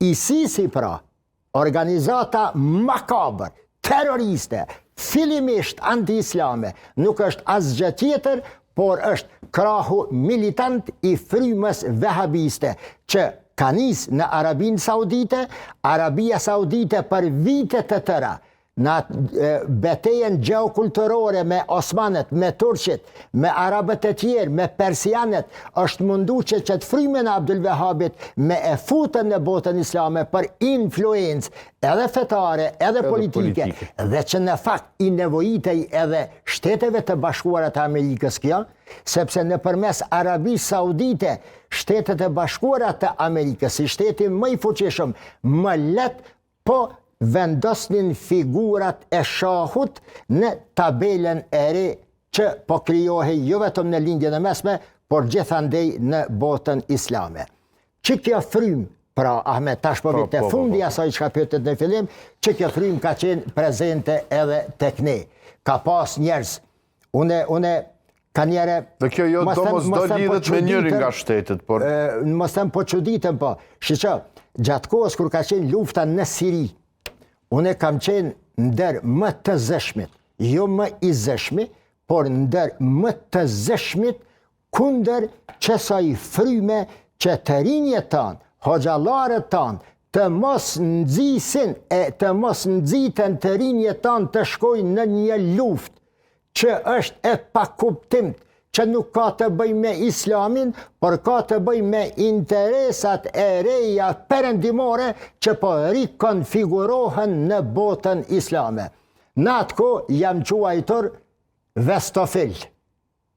ISIS-i pra, organizata makabër, terroriste, fillimisht anti-islame, nuk është asgjë tjetër, por është krahu militant i frymës vehabiste, që ka nis në Arabinë Saudite, Arabia Saudite për vite të tëra, në atë betejën gjeokulturore me osmanët, me turqit, me arabët e tjerë, me persianët, është mundu që qëtë frymën e Abdul Vehabit me e futën në botën islame për influencë edhe fetare, edhe, edhe politike, politike, dhe që në fakt i nevojitej edhe Shteteve të Bashkuara të Amerikës kjo, sepse nëpërmes Arabisë Saudite, Shtetet e Bashkuara të Amerikës, si shteti më i fuqishëm, më lehtë po vendosnin figurat e shahut në tabelën e re që po krijohej jo vetëm në Lindjen e Mesme, por gjithandej në botën islame. Që kjo frymë, pra Ahmet, tash po, po vi te po, po, fundi po, asaj çka pyetët në fillim, që kjo frymë ka qenë prezente edhe tek ne. Ka pas njerëz, une, une, ka njëre... Dhe kjo jo domosdo lidhet me njërin nga shtetet, por... Mos them po çuditem, po. Shiqo, gjatë kohës kur ka qenë lufta në Siri, une kam qenë ndër më të zëshmit, jo më i zëshmi, por ndër më të zëshmit kundër qësaj fryme që të rinjët tanë, hoxhallarët tanë, të mos nxisin e të mos nxiten të rinjët tanë të shkojnë në një luftë që është e pakuptimtë, që nuk ka të bëjë me islamin, por ka të bëjë me interesat e reja perëndimore që po rikonfigurohen në botën islame. Në atë kohë jam quajtur Vestofil.